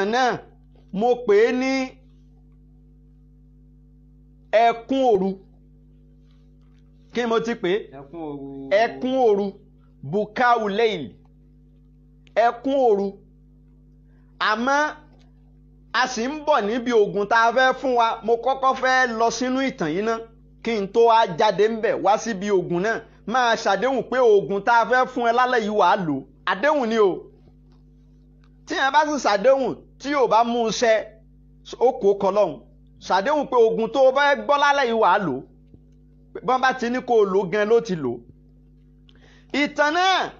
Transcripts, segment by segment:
Náà mo pè é ní ẹkún òru. Kí mo ti pè é? Ẹkún òru. Ẹkún òru, bukau leil, ẹkún òru. Àmọ́ a sì ń bọ̀ níbi oògùn tá a fẹ́ fún wa. Mo kọ́kọ́ fẹ́ lọ sínú ìtàn yìí ná kí n tó wá jáde ńbẹ̀ wá síbi oògùn náà. Máa ṣàdéhùn pé oògùn tá a fẹ́ fún ẹ lálẹ́ yìí wàá lò. Àdéhùn ni o. Tí yẹn bá sì ṣàdéhùn tí yóò bá mú un ṣẹ, ó kó kọ lọ́hùn. Ṣàdéhùn pé oògùn tó o bá gbọ́ lálẹ́ yìí wàá lò. Bọ́n bá ti ní kó o lò gan ló ti lò. Ìtàn náà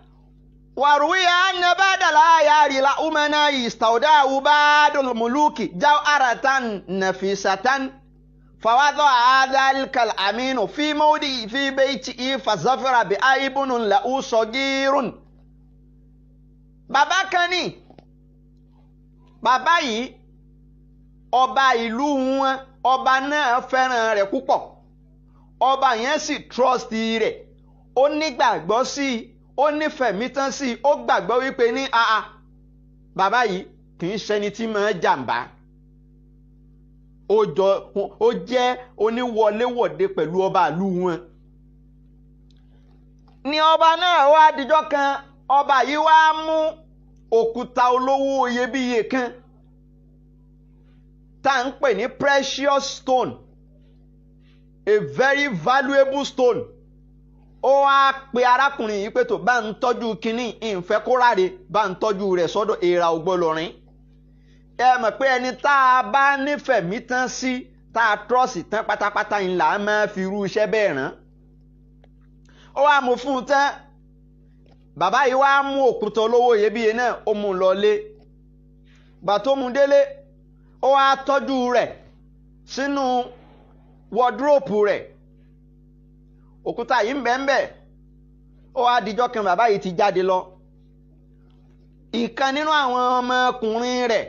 wàrúwíyá nabadala yarila umana istauda ubadul muluki jawharatan nafisatan fawadọ adalkal aminu fi mawdi fi beiti fazafira bi aibunun lahu sogirun. Bàbá kan ní, bàbá yìí ọba ìlú wọn, ọba náà fẹ́ràn rẹ̀ púpọ̀. Ọba yẹn sì trust rẹ̀, ó nígbàgbọ́ sí i, ó nífẹ̀ẹ́ mi tán sí i, ó gbàgbọ́ wípé ní àà bàbá yìí kì í ṣẹni tí máa jàǹbá. Ó jọ ó jẹ́ oníwọléwọ̀de pẹ̀lú ọba ìlú wọn. Ní ọba náà wá dijọ́ kan, ọba yìí wá mú òkúta olówó iyebíye kan tá à ń pè ní precious stone, a very valuable stone. Ó wá pe arákùnrin yìí pé tó bá ń tọ́jú kínní, ìfẹ́ kó ráre, bá ń tọ́jú rẹ̀ sọ́dọ̀ èèrà ògbọ́lọ́rin. Ẹ mọ̀ pé ẹni tá a bá nífẹ̀ẹ́ mi tán sí, tá a trọ́ọ̀sì tán pátápátá ńlá máa fi irú iṣẹ́ bẹ́ẹ̀ rán. Ó wá mú fún un tán. Bàbá yìí wá mú òkúta olówó iyebíye náà, ó mú un lọlé. Gbà tó mú un délé, ó wá tọ́jú rẹ̀ sínú wọdúróòpù rẹ̀. Òkúta yìí ń bẹ ń bẹ. Ó wá dijọ́ kan, bàbá yìí ti jáde lọ. Ìkan nínú àwọn ọmọkùnrin rẹ̀,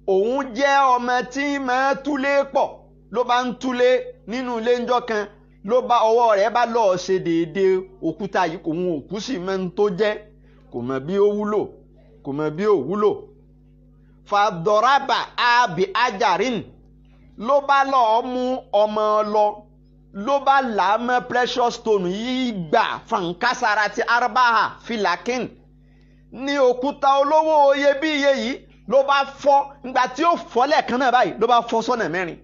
òun jẹ́ ọmọ tí máa túlé pọ̀, ló bá ń túlé nínú ilé ńjọ́ kan, ló bá ọwọ́ rẹ̀ bá lọ́ọ́ ṣe déédéé òkúta yìí. Kò ń òkú sì mọ ohun tó jẹ́, kò mọ̀ bí ó wúlò, kò mọ̀ bí ó wúlò. Fàdọ̀rábà àbí ajarin, ló bá lọ́ọ́ mú ọmọ lọ, ló bá là á mọ́ precious stone yìí gbà fankásara ti arbaha filakin ní òkúta olówó iyebíye yìí ló bá fọ́. Ìgbà tí ó fọ́ lẹ́ẹ̀kan náà báyìí, ló bá fọ́ sọ́nà mẹ́rin.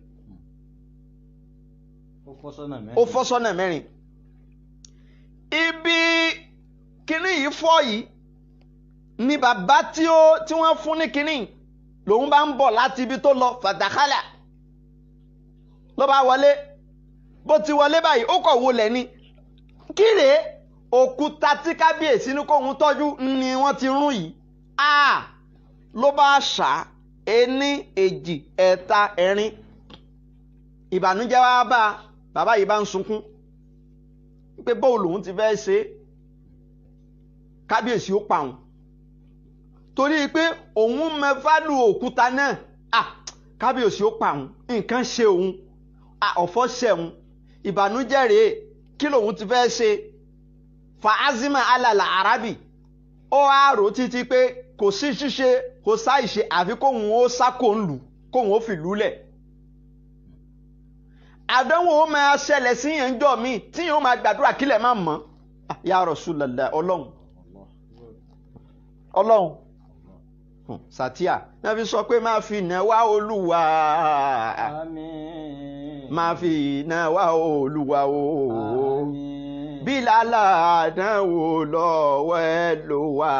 Ó fọ́ sọ́nà mẹ́rin. Ó fọ́ sọ́nà mẹ́rin. Ibi kínní yìí fọ́ yìí ni bàbá tí ó tí wọ́n fún ní kínní lòun bá ń bọ̀ láti ibi tó lọ, fàdákàlà ló bá wọlé. Bó ti wọlé báyìí, ó kọ̀ wọlé ni kíre òkúta tí kábíyèsí ní kóhun tọ́jú ni wọ́n ti rún yìí. A ló bá ṣá ení èjì ẹ̀ta ẹ̀rin. Ìbànújẹ́ wá bá bàbá yìí, bá ń sunkún pé bóun lòun ti fẹ́ ṣe, kábíyèsí ó pa òun torí pé òun mọ fálù òkúta náà. À kábíyèsí ó pa òun, nǹkan ṣe òun, ọ̀fọ̀ ṣe òun, ìbànújẹ́ rèé, kí lòun ti fẹ́ ṣe? Fàázìmà alàlà arábì, ó wá rò títí pé kò sí ṣíṣe, kò sáìṣe, àfi kóun ó sá, kóun lù, kóun ó fi lúlẹ̀. Àdánwò ó máa ṣẹlẹ̀ sí yẹn jọ míì tí yẹn ó máa gbàdúrà kílẹ̀ má mọ́. Ya Rasulullah, ọlọ́run, ọlọ́run sàtíà náà fi sọ pé máa fi iná wá olúwa. Àmín. Máa fi iná wá olúwa o. Àmín. Bí lálá àdánwò lọ́wọ́ ẹ ló wà,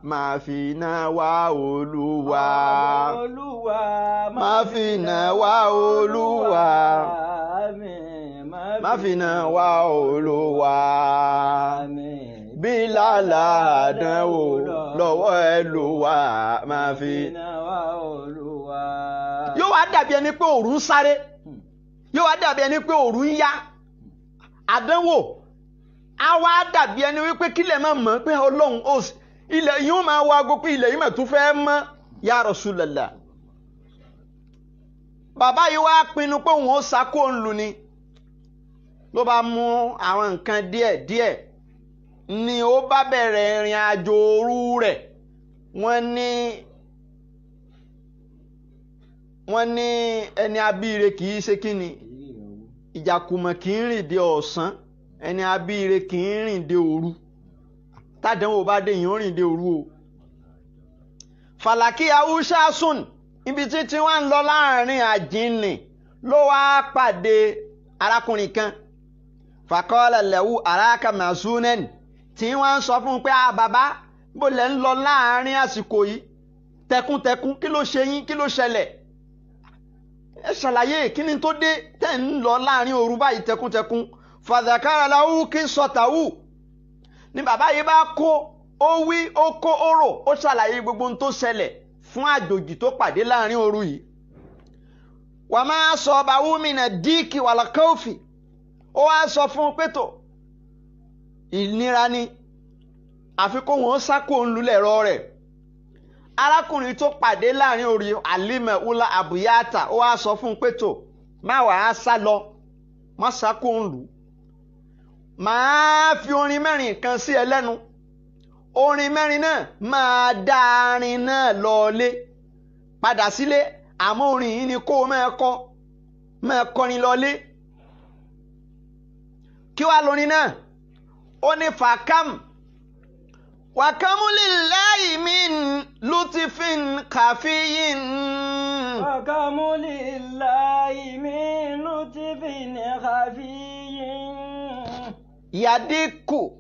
máa fi iná wá olúwa. Olúwa. Máa fi iná wá olúwa. Àmín. Máa fi iná wá olúwa. Àmín. Bí lálá àdánwò lọ́wọ́ ẹ ló wà, máa fi. Iná wá olúwa. Yóò wá dàbí ẹni pé òru ń sáré, yóò wá dàbí ẹni pé òru ń yá. Àdánwò á wá dàbí ẹni wípé kílẹ̀ máa mọ̀ pé ọlọ́run ó ilẹ̀ yìí ó máa wá aago pé ilẹ̀ yìí mà tún fẹ́ mọ́. Ya Rasulullah, bàbá yìí wá pinnu pé òun ó sá kó ń lu ni. Ló bá mú àwọn nǹkan díẹ̀ díẹ̀ ni ó bá bẹ̀rẹ̀ ìrìn àjò òru rẹ̀. Wọ́n ní Wọ́n ní ẹni abíire kì í ṣe kíni, ìjàkùmọ̀ kì í rìn dé ọ̀sán, ẹni abíire kì í rìn dé òru. Tádánwò bá dé yìí ó rìn dé òru o. Fàlàkì Haúsá sùn ibi títí wọ́n ń lọ láàrin àjìnnì ló wá pàdé arákùnrin kan. Fàkọ́lẹ̀ lẹ́wù aráka màsúnẹ́n tí wọ́n ń sọ fún un pé a bàbá bó lẹ́ ń lọ láàrin àsìkò yìí tẹkuntẹkun, kí ló ṣe yín, kí ló ṣẹlẹ̀, ẹ ṣàlàyé kí ni tó dé tẹ́ ń lọ láàrin òru báyìí tẹkuntẹkun. Fàdàkàrà làwù kí sọ̀tàwù ni bàbá yìí bá kó ó wí ó kó ó rò ó ṣàlàyé gbogbo ohun tó ṣẹlẹ̀ fún àjòjì tó pàdé láàrin òru yìí. Wà máa sọ ọba wúmínà díìkì wàlàkọ́ọ̀fì, ó wá sọ fún un pé tó ìnira ni àfi kó wọn sá kó ń lulẹ̀ rọ rẹ̀. Arákùnrin tó pàdé láàrin òru alimẹ̀ ula abuyata ó wá sọ fún un pé tó má wàá sá lọ, má sá kó ń lù, máa fi orin mẹ́rin kan sí ẹ lẹ́nu, orin mẹ́rin náà máa dá arin náà lọlé padà sílé, àmọ́ orin yìí ni kó o máa kọ, máa kọrin lọlé. Kí wàá lórin náà? Ó ní fàákàm wàkàmúlìláì min lutifin kàfíyìn. Wàkàmúlìláì min lutifin kàfíyìn. Yadiku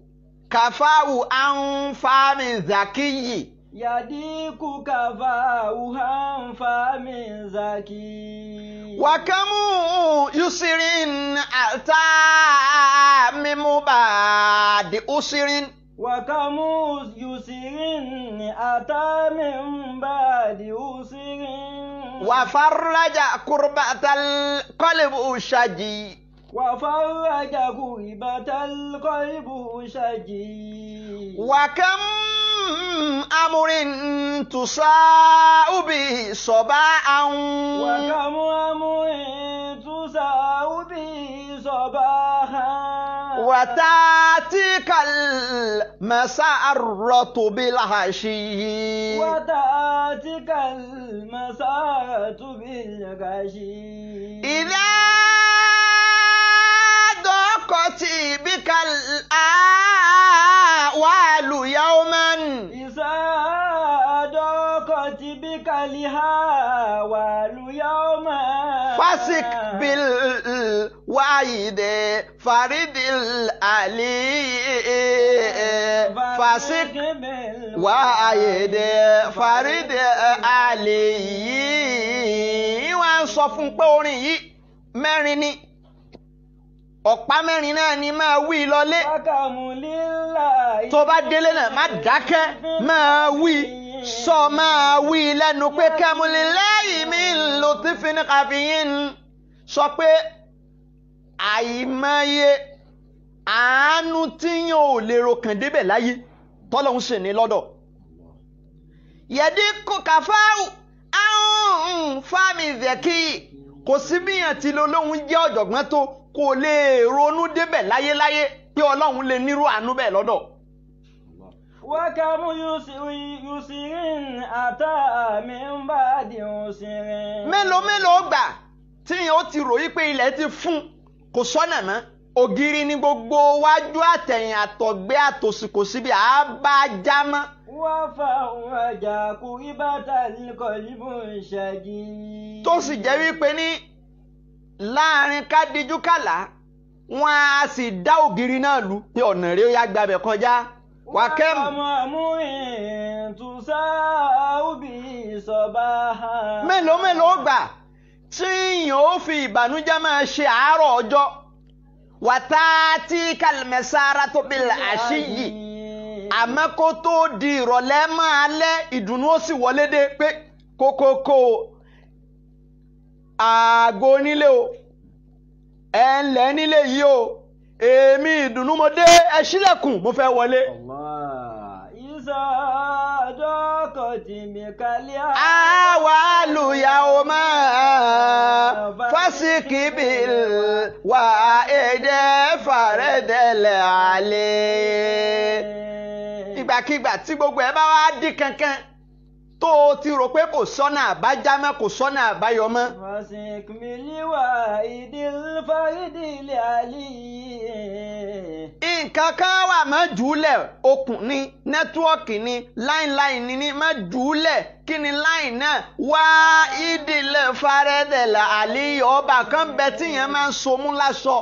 kàfáwù ànfàmì zakiyi. Yadiku kàfáwù ànfàmì zakiyi. Wàkàmú yusirin àtà mímúbàdì usirin. Wàkàmú yusirin àtà mímúbàdì usirin. Wàfàràjà kúrbàtà kọ́lìbù ṣáàjì. وفرج كربة القلب شجي. وكم أمر تساء به صباحا. وكم أمر تساء به صباحا. وتأتيك المسارة بالعشي. وتأتيك المسارة بالعشي. إذا ضاقت بك الأهوال يوما. إذا ضاقت بك الأهوال يوما. فثق بالوعيد فرد العلي. فثق بالوعيد فرد العلي. Wọ́n sọ fún pé orin yìí mẹ́rin ni, ọ̀pá mẹ́rin náà ni máa wí lọlé. Tó bá délé náà má dákẹ́, máa wí sọ, máa wí lẹ́nu pé kẹ́múlélẹ́yìn mi ń lò tí fi ní kàfíyín. Sọ pé àìmọye àánú tí yín ò lè ro kàn débẹ̀ láyé tọ́lọ́hún sì ní lọ́dọ̀. Yẹ̀dí kò kàfáwù àrùn fáàmì zẹ̀kí, kò sí bíyàn tí lolóhun jẹ́ ọ̀jọ̀gbọ́n tó kò lè ronú débẹ̀ láyéláyé pé Ọlọ́run lè nírú àánú bẹ́ẹ̀ lọ́dọ̀. Wákàmú yusirin ata min ba'di usirin. Mélòó mélòó gbà tí yẹn ó ti ròyìn pé ilẹ̀ ti fún kò sọ́nà mọ́, ògiri ní gbogbo wájú àtẹ̀yìn àtọ̀gbẹ́ àtòsí kò síbi àbájá mọ́. Wafaraja kurbatal qalbu shagi. Tó sì jẹ́ wípé ní láàrin kádìjú kàlá wọn á sì dá ògiri náà lù pé ọ̀nà rẹ̀ ó yá gbabẹ̀ kọjá. Wàkẹ́m. Mélòó mélòó gbà tí yìnyín ó fi ìbànújẹ́ máa ṣe àárọ̀ ọjọ́. Wàtá tí kàlmẹ́sára tó bí àṣìyí. Àmọ́ kó tó di ìrọ̀lẹ́ máa lẹ́ ìdùnnú ó sì wọlé dé pé kókókó àgọ́ onílé o, ẹ ǹlẹ́ nílé yìí o, èmi ìdùnnú mo dé, ẹ ṣílẹ̀kùn mo fẹ́ wọlé. Àwa lùyàwó máa fásitì bíi wà èdè fàrẹ́dẹ̀lẹ̀ àlè. Ìgbàkigbà tí gbogbo ẹ bá wá dí kankan tó o ti rò pé kò sọ́nà àbájá mọ́, kò sọ́nà àbáyọ mọ́. Nǹkan kan wà má jùúlẹ̀, okùn ni, nẹ́tíwọ́ọ̀kì ni, láìláì ni ní má jùúlẹ̀. Kí ni láì náà? Wá ìdílé farẹ́dẹ̀lẹ̀ àlè ọba kan bẹ tíyẹn máa ń somú láṣọ.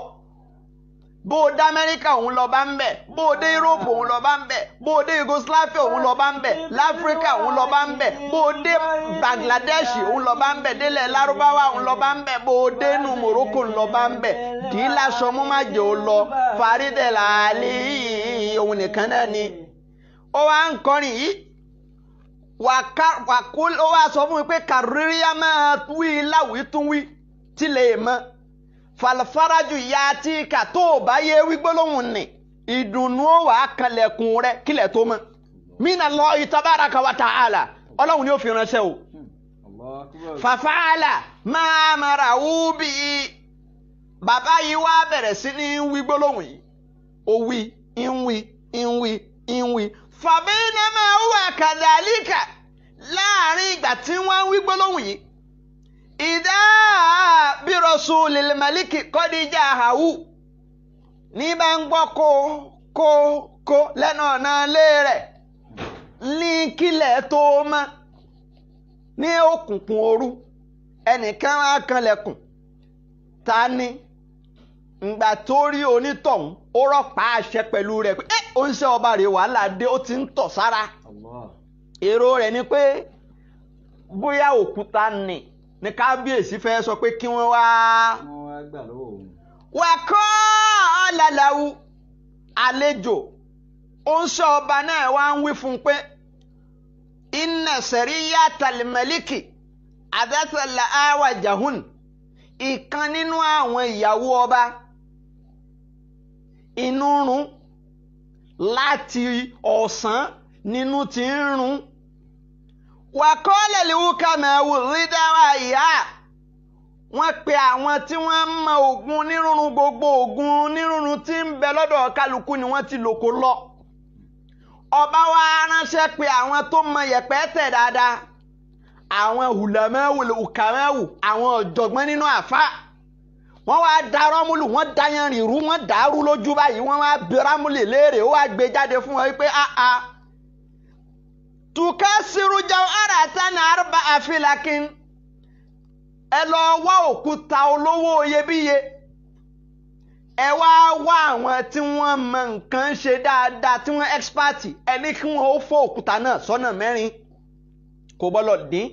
Bó o dé Amẹ́ríkà òun lọ bá ń bẹ̀, bó o dé Europe òun lọ bá ń bẹ̀, bó o dé Yugoslavia òun lọ bá ń bẹ̀, láfíríkà òun lọ bá ń bẹ̀, bó o dé Bangladesh òun lọ bá ń bẹ̀, délẹ̀ Lárúbáwá òun lọ bá ń bẹ̀, bó o dé inú Morocco òun lọ bá ń bẹ̀. Dì í láṣọ mú má jẹ́ o lọ Faridela Ali òun nìkan náà ni. Ó wá ń kọrin yìí, ó wá sọ fún mi pé kàríríyá máa wí láwìí tún wí tí lè mọ́ falfaraju ya tí kà tó o bá yé wí gbólóhùn ni ìdùnnú ó wàá kanlẹ̀kùn rẹ kílẹ̀ tó mọ́. Mina Allahi tabaraka wa ta'ala, ọlọ́run ni ó fi ránṣẹ́ o. Fàfàlà máa mara wú bí i. Bàbá yìí wá bẹ̀rẹ̀ sí ní wí gbólóhùn yìí. Ó wí, ń wí, ń wí, ń wí. Fàbínàmà wà kàdálíkà láàrin ìgbà tí wọ́n ń wí gbólóhùn yìí. Ìdá bí Rasulil Maliki kọ́díjà àwù ní bá ń gbọ́ kó kó kó lẹ́nu ọ̀nà ilé rẹ̀ ní kílẹ̀ tó mọ́ ní òkùnkùn òru ẹnìkan á kanlẹ̀kùn. Ta ni? Ngbà tó rí onítọ̀hún ó rọ̀pá àṣẹ pẹ̀lú rẹ̀ pé ẹ́ ó ń ṣe ọba rẹ̀ wàhálà dé, ó ti ń tọ̀ sára. Èrò rẹ̀ ni pé bóyá òkúta nì ní kábíyèsí fẹ́ sọ pé kí wọ́n wá. Wà kọ́ ọ̀làlàwù àlejò ó ń sọ ọba náà wá ń wí fún un pé inna sẹ̀ríyà tàlímẹ́líkì àdásàlà àwà jahun, ìkan nínú àwọn ìyàwó ọba inú run láti ọ̀sán nínú ti ń run. Wàkọ́lẹ̀ lèwúkà mẹ́wù rídáwà ìyá, wọ́n pe àwọn tí wọ́n mọ ògùn onírúurú, gbogbo ògùn onírúurú tí ń bẹ lọ́dọ̀ kálukú ni wọ́n ti lò kó lọ. Ọba wa ránṣẹ́ pé àwọn tó mọ yẹ̀pẹ̀ tẹ̀ dáadáa, àwọn hùlẹ̀mẹ́wù lùkàmẹ́wù, àwọn ọ̀jọ̀gbọ́n nínú àfa. Wọ́n wá da rọ́múlù, wọ́n da yanrìn rú, wọ́n dàrú lójú báyìí, wọ́n wá bi rámúlì léèrè, ó wá gbé jáde fún wọn wípé áá tukasiru jawharatan arba afilakin, ẹ lọ wá òkúta olówó iyebíye, ẹ wá wá àwọn tí wọ́n mọ nǹkan ṣe dáadáa, tí wọ́n ẹ́xpáàtì, ẹ ní kí wọ́n ó fọ́ òkúta náà sọ́nà mẹ́rin, kò gbọ́dọ̀ dín,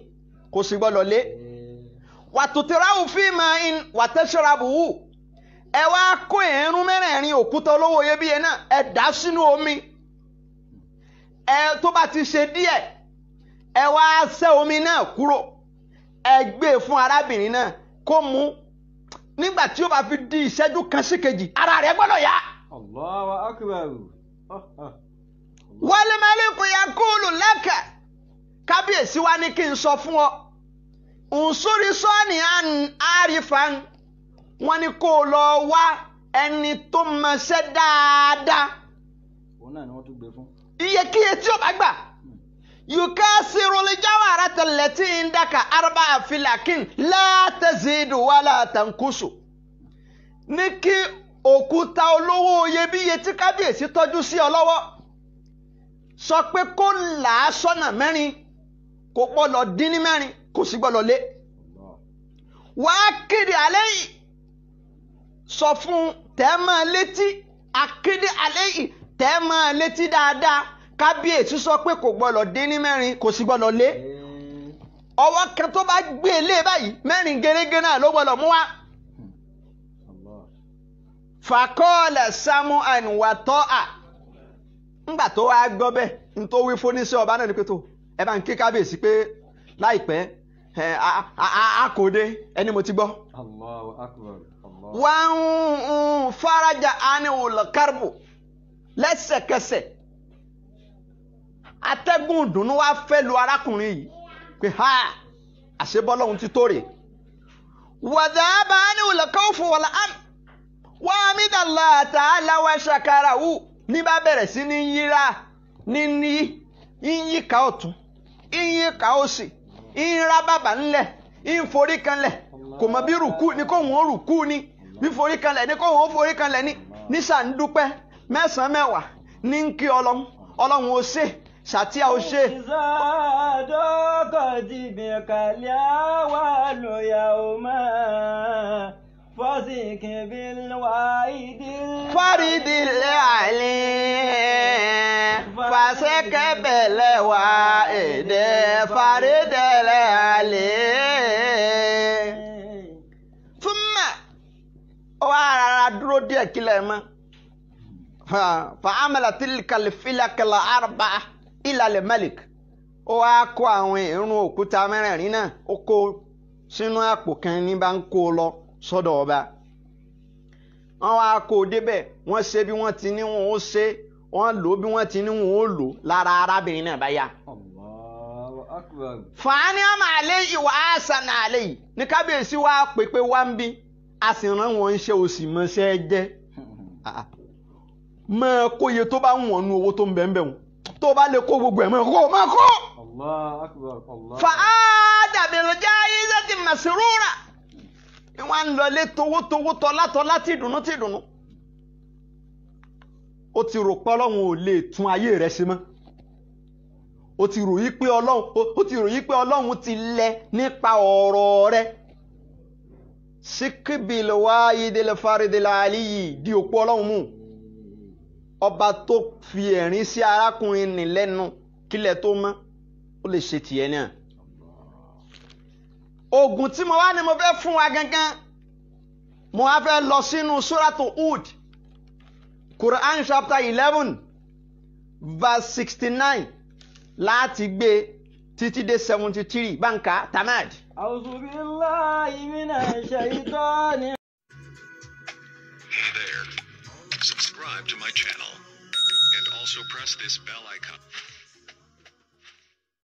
kò sì gbọ́dọ̀ lé. Wàtútìráwù fíìmà in wàtẹ́sọ̀ràbùwù, ẹ wá kó ẹ̀rún mẹ́rẹ̀ẹ̀rin òkúta olówó iyebíye náà, ẹ dà sínú omi, ẹ tó bá ti ṣe díẹ̀ ẹ wá ṣẹ́ omi náà kúrò, ẹ gbé fún arábìnrin náà kó mu. Nígbà tí ó bá fi di ìṣẹ́jú kan sí kejì, ara rẹ̀ gbọ́dọ̀ yá. Allahu akbar. Wal maliku yaqulu laka, kábíyèsí wa ní kí n sọ fún ọ, nsúrí sọ́ọ̀nì àrífàn, wọ́n ní kó o lọ wá ẹni tó mọṣẹ́ dáadáa. Òun náà ni wọ́n tún gbé fún. Iyekíye tí o bá gbà, yukasiru lijawharata allati indaka arba filakin la tazidu wala tankusu. Ní kí òkúta olówó iyebíye tí kábíyèsí tọ́jú sí ọ lọ́wọ́, sọ pé kó là á sọ́nà mẹ́rin, kò gbọ́dọ̀ dín ní mẹ́rin, kò sì gbọ́dọ̀ lé. Wàá kéde alẹ́ yìí, sọ fún tẹ́ máa létí, akéde alẹ́ yìí tẹ́ máa létí dáadáa. Kábíyèsí sọ pé kò gbọ́dọ̀ dín ní mẹ́rin, kò sì gbọ́dọ̀ lé. Ọwọ́ kan tó bá gbé e lé báyìí, mẹ́rin gẹ́gẹ́ náà ló gbọ́dọ̀ mú wá. Fàkọọ́lẹ̀ samuel wàtọ́ à, ńgbà tó wá gbọ́ bẹ́ẹ̀ n tó wí fóníṣẹ́ ọba náà ni pé tó ẹ bá ń kí kábíyèsí pé láìpẹ́ a kò dé ẹni mo ti gbọ́. Allahu akbar. Wọ́n ń farajà aniwul karbu, lẹ́sẹ̀kẹsẹ̀ atẹ́gùn ìdùnnú wá fẹ́ lu arákùnrin yìí pé ha, àṣebọ́lọ́hún ti tó rè. Wàdàbà aniwul kawfu wal am wà á mídàlá ta'ala wa ṣàkàrà wù, ní bá bẹ̀rẹ̀ sí ní yíra ní yíká ọ̀tún, Ìyín ká òsì, ìyín rá bàbà ńlẹ̀, ìyín forí kanlẹ̀. Kò mọ̀ bí rùkú ni kóhun ó rùkú ni, bí forí kanlẹ̀ ni kóhun ó forí kanlẹ̀ ni. Nísà ń dúpẹ́ mẹ́sàn-án mẹ́wàá ní ń kí Ọlọ́run. Ọlọ́run ó ṣe, ṣàtíà ó ṣe. Fárídìlẹ̀ àlè fàṣẹkẹbẹlẹ wà èdè fárídìlẹ̀ àlè. Fúnmà ó wá rárá dúró díẹ̀ kílẹ̀ mọ́. Fàámàlà tìlkàlì fìlàkàlà àrùbá ìlàlẹ̀ malik. Ó wá kó àwọn ìrun òkúta mẹ́rẹ̀ẹ̀rin náà, ó kó sínú àpò kan ní bá ń kó lọ sọ́dọ̀ ọba. Wọ́n wá kó o débẹ̀, wọ́n ṣe bí wọ́n ti ní wọn ó ṣe, wọ́n lò bí wọ́n ti ní wọn ó lò lára arábìnrin náà bá yá. Allahu akbar. Fàání àmà àlẹ́ yìí wà á sàn àlẹ́ yìí ní kábíyèsí wá pépé wá ń bí, a sì rán wọn ṣe òsì mọ́ṣẹ́ jẹ́. Máa kóye tó bá wọ̀n nu owó tó ń bẹ̀ ń bẹ̀ wọn, tó bá lè kó gbogbo ẹ̀ máa kó máa kó. Allahu akbar. Allah. Fàádà bẹ̀rẹ̀ ìzẹ́tì màsírúra. Wọ́n ń lọlé towótowó tọ́látọ́lá tìdùnnú tìdùnnú. Ó ti rò pé Ọlọ́run ò lè tún ayé rẹ̀ ṣe mọ́. Ó ti rò yí pé Ọlọ́run ó ti rò yí pé Ọlọ́run ti lẹ nípa ọ̀rọ̀ rẹ̀. Síkìbìlì wá ìdílé faridìlà àlìyí di òpó Ọlọ́run mú. Ọba tó fi ẹ̀rín sí arákùnrin nì lẹ́nu kílẹ̀ tó mọ́, ó lè ṣe tiẹ̀ náà. Oògùn tí mo wá ní mo fẹ́ fún wa gangan, mo wá fẹ́ lọ sínú Suratu Hud, Quran chapter 11 verse 69 láti gbé títí dé 73 báńkà tamad. A'udhu billahi minash shaitani. Hey there. Subscribe to my channel. And also press this bell icon.